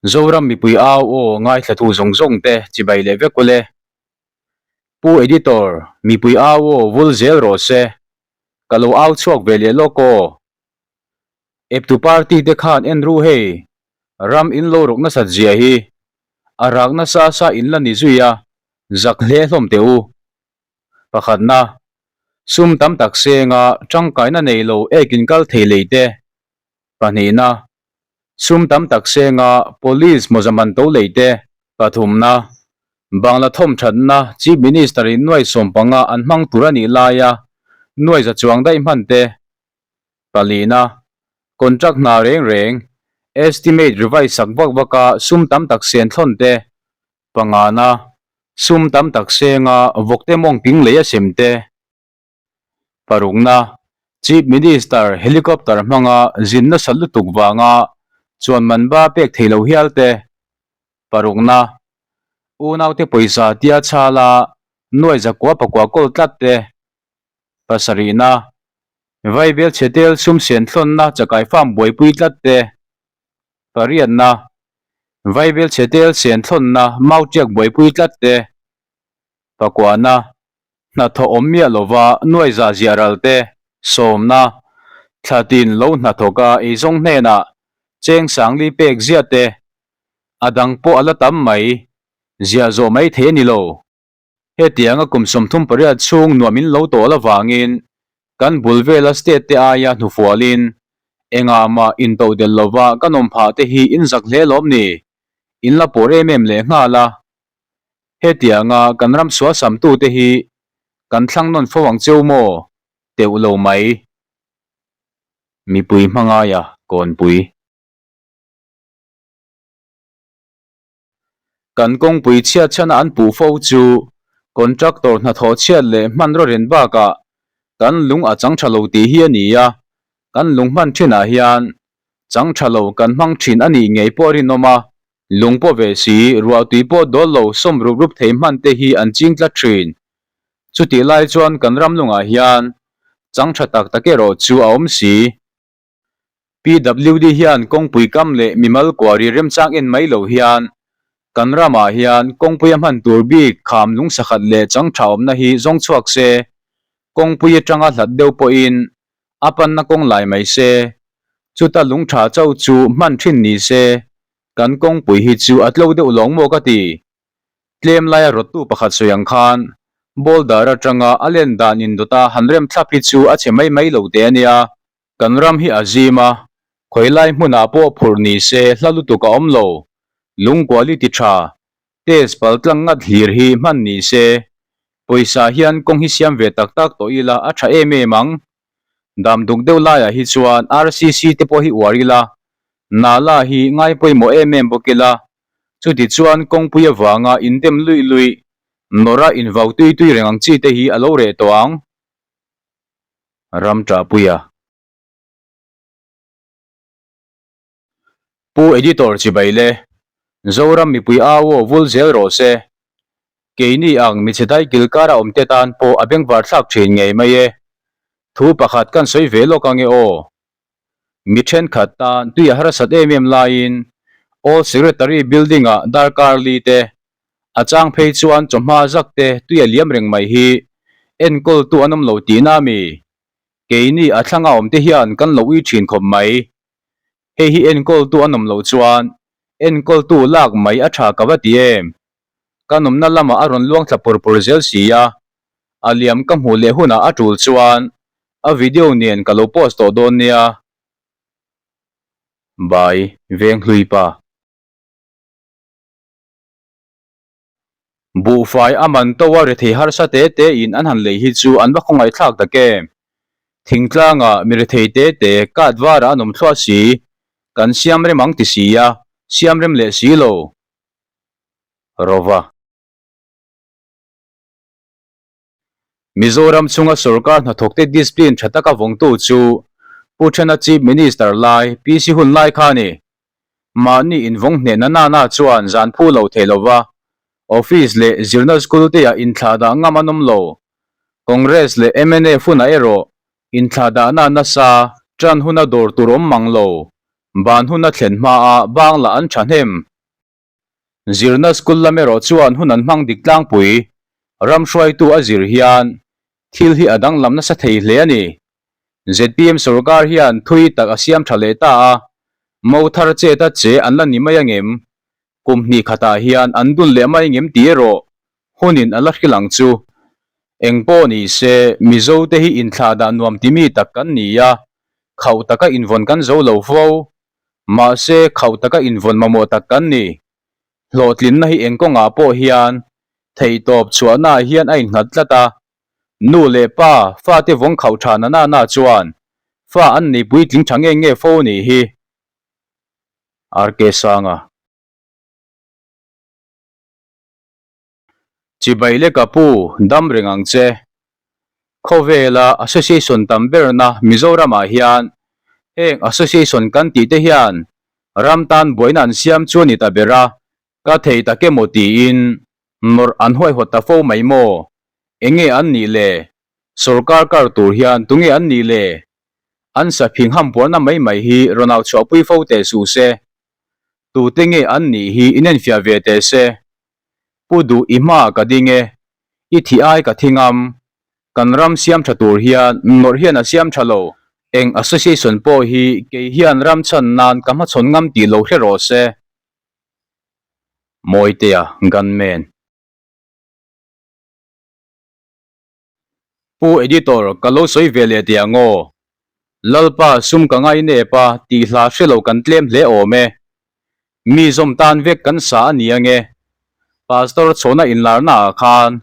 Zoram mipui au aw ngaithlatu zawng zawng te chibai leh vek ule. Pu Editor, mipui au aw vul zel rawh se. Ka lo au chhuak ve leh lawk aw. Eptu party te khan en ru hei, ram in lo rawk nasat zia hi. A rak nasa sa in la ni zui a, zak hle hlawm teh u. Pakhatna, sum tam tak senga tangkaina nei lo ek in kal thei lei te. Pahnihna, sum tam tak senga Police mawza man to lei te. Pathumna, Bangla thawmthatna Chief Minister in nuai 15 an hmang tur a nih laia nuai za chuang daih hman te. Palina, Contract hna reng reng, estimate revise sak vak vaka sum tam tak sen thlawn te. Pangana, Sum tam tak senga vawkte mawng ping lei a sem te. Parukna, Chief Minister helicopter hmanga zin nasa lutuk vanga chuan man ba pek thei lo hial te. Parukna, Unaute pawisa tia chhala nuai zakua pakua kawl tlat te. Pasarihna, Vaibel chhetel sum sen thlawnna chakai farm buaipui tlat te. Pariatna, Vaibel chhetel sen thlawnna mau tiak buaipui tlat te. Pakuana, Hnathawh awm miah lova nuai za ziah ral te, sawmna, thla tin lo hnathawka eizawng hnenah cheng sangli pek ziah te, a dang pawh a la tam mai, ziah zawh mai thei a ni lo. Hetianga kum 38 chhung nuam in lo tawl avangin kan bul vela state te aia hnufualin engah mah intodelh lova kan awm phah te hi in zak hle lawm ni? In la pawr em em leh nghal a. Hetianga kan ram sual samtute hi kan thlang nawn fo ang cheu maw? Teuh lo mai. Mipui hmangaia kawnpui. Kan kawngpui chhiat chhana an puh fo chu contractor hnathawh chhiat leh hmanraw ren bakah kan lung a chang tha lo tih hi a ni a, kan lung hman thinah hian chang tha lo kan hmang thin a nih ngei pawh a rinawm a, lung pawh ve si, ruahtui pawh dawl lo sawm rup rup thei hman te hi an ching tlat thin. Chutih lai chuan kan ram lungah hian chang tha tak tak erawh chu a awm si. PWD hian kawngpui kam leh mimal kuari remchang en mai lo hian kan ramah hian kawngpuia hman tur bik kham lung sakhat leh chang tha awmna hi zawng chhuak se, kawngpui atanga hlat deuh pawhin a panna kawng lai mai se, chuta lung tha chauh chu hman thin ni se, kan kawngpui hi chu a tlo deuh lawng maw ka ti. Tlem laia rawttu pakhat sawi ang khan boulder atanga a len dan indawta han rem thlap hi chu a chhe mai mai lo teh a nia. Kan ram hi a zim a, khawilai hmunah pawh phurh ni se hla lutuk a awm lo. Lung quality tha, test pal tlang ngat hlir hi hman ni se, pawisa hian kawng hi siam ve tak tak tawh ila a tha em em ang. Dam duk deuh laiah hi chuan RCC te pawh hi uar ila, Nala hi ngai pawimawh em em bawk ila, chuti chuan kawngpui avanga indem luih luih, nawrh a invau tui tui reng ang chi te hi a lo reh tawh ang. Ram Ṭahpuia. Pu Editor chibai le, Zoram mipui au aw vul zel rawh se. Keini ang michhe dai kilkara awm te tan pawh a bengvar thlak thin ngei mai e. Thu pakhat kan sawi ve lawk ange aw. Mi thenkhat tan tui a harsat em em laiin All Secretary Building ah darkar li te, a chang phei chuan chawhma zak te tui a liam reng mai hi enkawltu an awm lo tihna a mi? Keini a thlanga awm te hian kan lo ui thin khawp mai. Hei hi enkawltu an awm loh chuan enkawltu lak mai a tha ka va ti em? Kan awmna lamah a rawn luang thla pur pur zel si a, a liam ka hmuh leh hunah a tul chuan a video nen ka lo post tawh dawn nia. Bai Venghlui pa. Buhfai a man to a rethei harsa te te in an han lei hi chu an va khawngaihthlak tak em. Thingtlanga mi rethei te te kat varah an awm thluah si, kan siam rem ang ti si a, siam rem leh si lo. Rova. Mizoram chhunga sorkar hnathawkte discipline tha taka vawngtu chu Pu Thena Chief Minister lai PC hun lai kha a ni. Mahni invawng hnehna nana chuan zan phu lo thei lova office leh zirna school te ah inthlahdah ngam an awm lo. Congress leh mnf hunah erawh inthlahdahna nasa, tan huna dawr tur awm mang lo, ban huna thlen hmaa bangla an thahnem. Zirna school lam erawh chuan hun an hmang dik tlangpui. Ram hruaitu a zir hian thil hi a danglam nasa thei hle a ni. Zpm sorkar hian thui tak a siam tha leh ta a, mo thar chet a che an la ni mai angem? Kum hnih khatah hian an dun leh mai ngem tih erawh hunin a la hrilh ang chu. Eng pawh ni se, Mizo te hi inthlah dah nuam ti mi tak kan ni a, khauh taka invawn kan zo lo fo. Mahse, khauh taka invawn mamawh tak kan ni. Hlawhtlinna hi eng kawngah pawh hian theihtawp chhuahnaah hian a innghat tlat a. Nu leh pa, fate vawng khauh tha na na na chuan fa an nei puitling tha nge nge fo nih hi. RK Sanga. Chibai le ka pu, dam reng ang che. Khawvela association tam berna Mizoramah hian heng association kan tih te hian ram tan buaina an siam chu a ni ta ber a, ka thei tak emaw tiin nawrh an huaihawt ta fo mai maw? Enge an nih le? Sorkar kar tur hian tunge an nih le? An saphing hampuarna mai mai hi rawn au chhuahpui fo teh suh se. Tute nge an nih hi inenfiah ve teh se. Pu duh i hmaah ka ding e, i thih ai ka thi ngam. Kan ram siam tha tur hian nawrh hian a siam tha lo. Eng association pawh hi kei hian ram chhan nan ka hmachhawn ngam tih lo hre rawh se. Mawitea, Gunman. Pu Editor, ka lo sawi ve leh teh ang aw. Lalpa sum ka ngai nep a tih hla hre lo kan tlem hle awm e. Mi zawm tan vek kan sa a ni ange. Pastor chhawna inlarna ah khan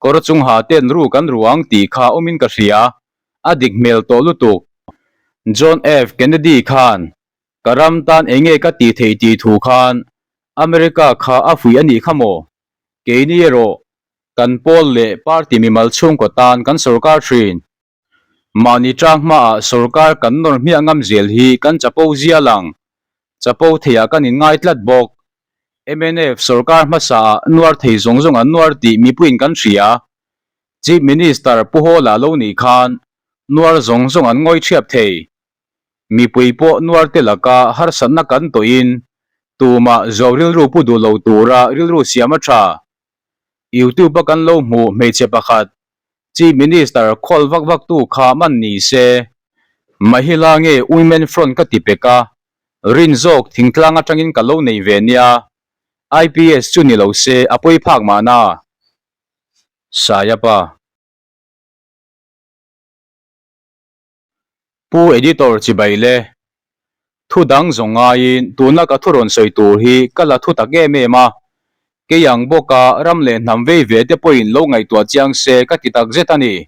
kawr chung ha ten ru kan ru ang tih kha awmin ka hria, a dik hmel tawh lutuk. John F Kennedy khan ka ram tan enge ka tih theih tih thu khan America kha a fuih a nih kha maw? Keini erawh Kan pawl leh party mimal chhungkaw tan kan sorkar thin. Mahni tang hmaah sorkar kan nawr hmiah ngam zel hi kan chapo zia lang. Chapo theiah kan inngai tlat bawk. Mnf sorkar hmasaah nuar thei zawng zawng an nuar tih mipuiin kan hria. Chief Minister Pu Hawla lo nih khan nuar zawng zawng an ngawi thiap thei. Mipui pawh nuar te laka harsatna kan tawhin tumah zo rilru pu duh lo tura rilru siam a tha. YouTube a kan lo hmuh hmeichhe pakhat Chief Minister khawl vak vak tu kha man ni se. Mahila nge Women Front ka ti pek a, rin zawk thingtlang atangin ka lo nei ve nia. IPS chu ni lo se a pawi phak mahna. Sayapa. Pu Editor chibai le. Thu dang zawng ngaiin tuna ka thu rawn sawi tur hi ka la thu tak em em a. Kei ang bawka ram leh hnam vei ve te pawhin lo ngaihtuah chiang se ka ti tak zet a ni.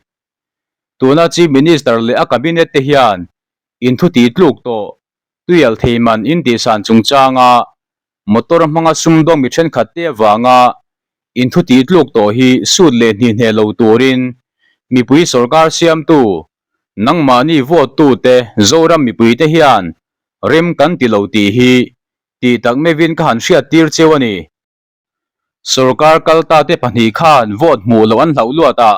Tuna Chief Minister leh a Cabinet te hian in thu tih tluk tawh tuial thei man in tihsan chungchanga Motor hmanga sumdawng mi thenkhat te avanga inthu tih tluk tawh hi sut leh hnih hneh lo turin mipui sorkar siamtu, nangmahni vote tute Zoram mipuite hian rem kan ti lo tih hi tih tak meuhin ka han hriat tir cheu a ni. Sorkar kalta te pahnih khan vote hmuh loh an hlauh luat a,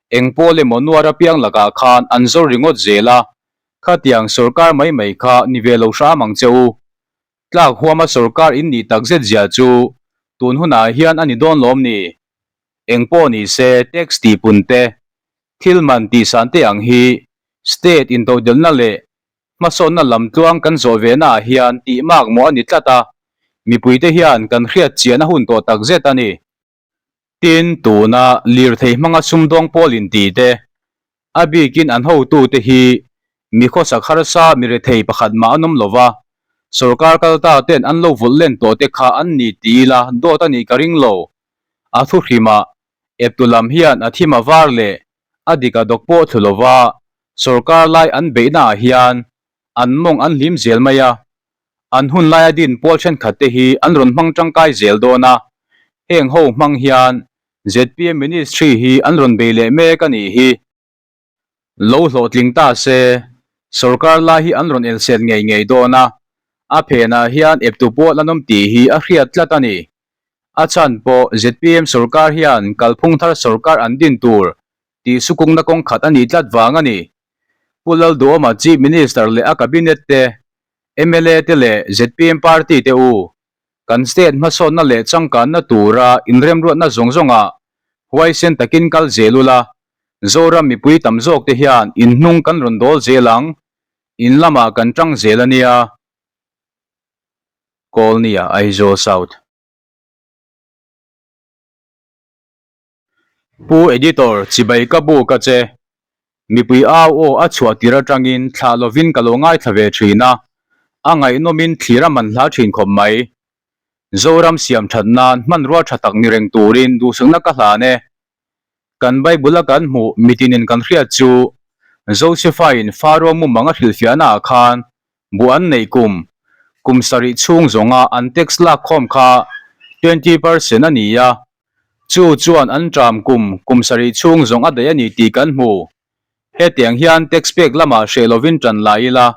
eng pawl emaw nuar apiang lakah khan an zawr ringawt zel a, khatiang sorkar mai mai kha ni ve lo hram ang che u. Tlak huama sorkar in nih tak zet zia chu tun hunah hian a ni dawn lawm ni? Eng pawh ni se tax tih pun te, thil man tih san te ang hi state intodelhna leh hmasawnna lamtluang kan zawh ve naah hian tih mak mawh a ni tlat a, mipuite hian kan hriat chian a hun tawh tak zet a ni. Tin, tuna lirthei hmanga sumdawng pawl inti te, a bikin an hotute hi mi khawsak harsa mi rethei pakhat mah an awm lo va, sorkar kalta ten an lo vulh len tawh te kha an ni ti ila dawt a nih ka ring lo. A thu hrimah, eptu lam hian a thim a var leh a dik a dawk pawh thlu lo va, sorkar lai an beihna ah hian an mawng an hlim zel mai a, an hun laia din pawl thenkhat te hi an rawn hmang tangkai zel dawn a, heng ho hmang hian zpm ministry hi an rawn bei leh mek a nih hi. Lo hlawhtling ta se, sorkar lai hi an rawn elset ngei ngei dawn a, a phenah hian eptu pawl an awm tih hi a hriat tlat a ni. A chhan pawh zpm sorkar hian kalphung thar sorkar an din tur tih sukungna kawng khat a nih tlat vang a ni. Pu Lalduhawma Chief Minister leh a Cabinet te, mla te leh zpm party te u. Kan state hmasawnna leh changkanna tura inremruatna zawng zawngah huaisen takin kal zel ula, Zoram mipui tam zawk te hian in hnung kan rawn dawl zel ang, in lamah kan tang zel a nia. Kawlnia Aizawl South. Pu Editor, chibai ka bu ka che. Mipui au aw a chhuah tir atangin thlah lovin ka lo ngaithla ve thin a, a ngaihnawmin thlir a man hla thin khawp mai. Zoram siam that nan hmanrua tha tak ni reng turin duhsakna ka hlan e. Kan Bible a kan hmuh mitinin kan hriat chu Josepha-in Pharaoh mumang a hrilhfiahna ah khan buh an neih kum kum sarih chhung zawnga an tax lak khawm kha 20% a ni a, chu chuan an ṭam kum kum sarih chhung zawng a daih a ni tih kan hmu. Hetiang hian tax pek lamah hreh lovin ṭan la ila,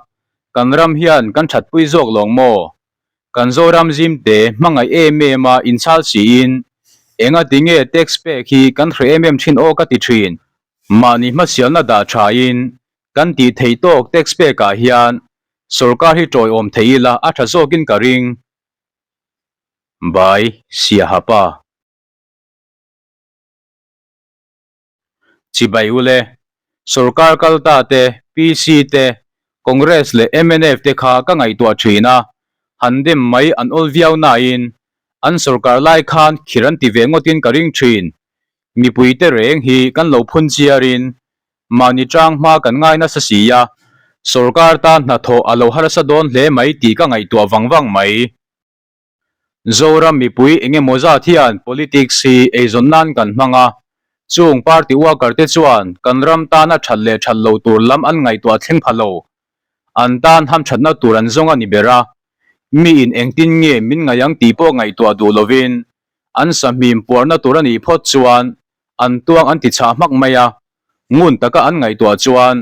kan ram hian kan ṭhatpui zawk lawng maw? Kan Zoram zimte hmangaih em em a inchhal siin enga tinge tax pek hi kan hreh em em thin aw ka ti thin. Mahni hmasialna dah thain kan tih theih tawk tax pekah hian sorkar hi tawiawm thei ila a tha zawkin ka ring. By Siaha Pa. Chibai ule, Sorkar kalta te, PC te, Congress leh mnf te kha ka ngaihtuah thin a, han dem mai an awl viau nain an sorkar lai khan khir an ti ve ngawtin ka ring thin. Mipui te reng hi kan lo phun chiarin mahni tang hma kan ngai nasa si a, sorkar tan hnathawh a lo harsa dawn hle mai tih ka ngaihtuah vang vang mai. Zoram mipui eng emaw zat hian politics hi eizawn nan kan hmang a, chung party worker te chuan kan ram tana that leh that lo tur lam an ngaihtuah thleng pha lo. An tan hamthatna tur an zawng a ni ber a, miin engtin nge min ngaih ang tih pawh ngaihtuah duh lovin an sahmim puarna tur a nih phawt chuan an tuang an ti chhah hmak mai a, ngun taka an ngaihtuah chuan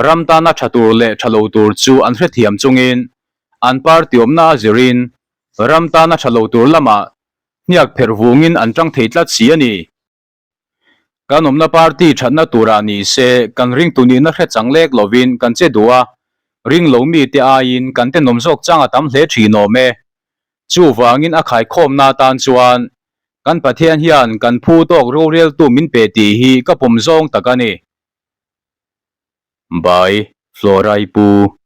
ram tana tha tur leh tha lo tur chu an hrethiam chungin an party awmna a zirin ram tana tha lo tur lamah hniak pherh vungin an tang thei tlat si a ni. Kan awmna party thatna turah ni se kan ringtu nihna hre chang lek lovin kan che duh a, ring lo mite aiin kan tenawm zawk chang a tam hle thin awm e. Chuvangin a khaikhawmna atan chuan kan Pathian hian kan phu tawk roreltu min pe tih hi ka pawm zawng tak a ni. By Flora-i Pu.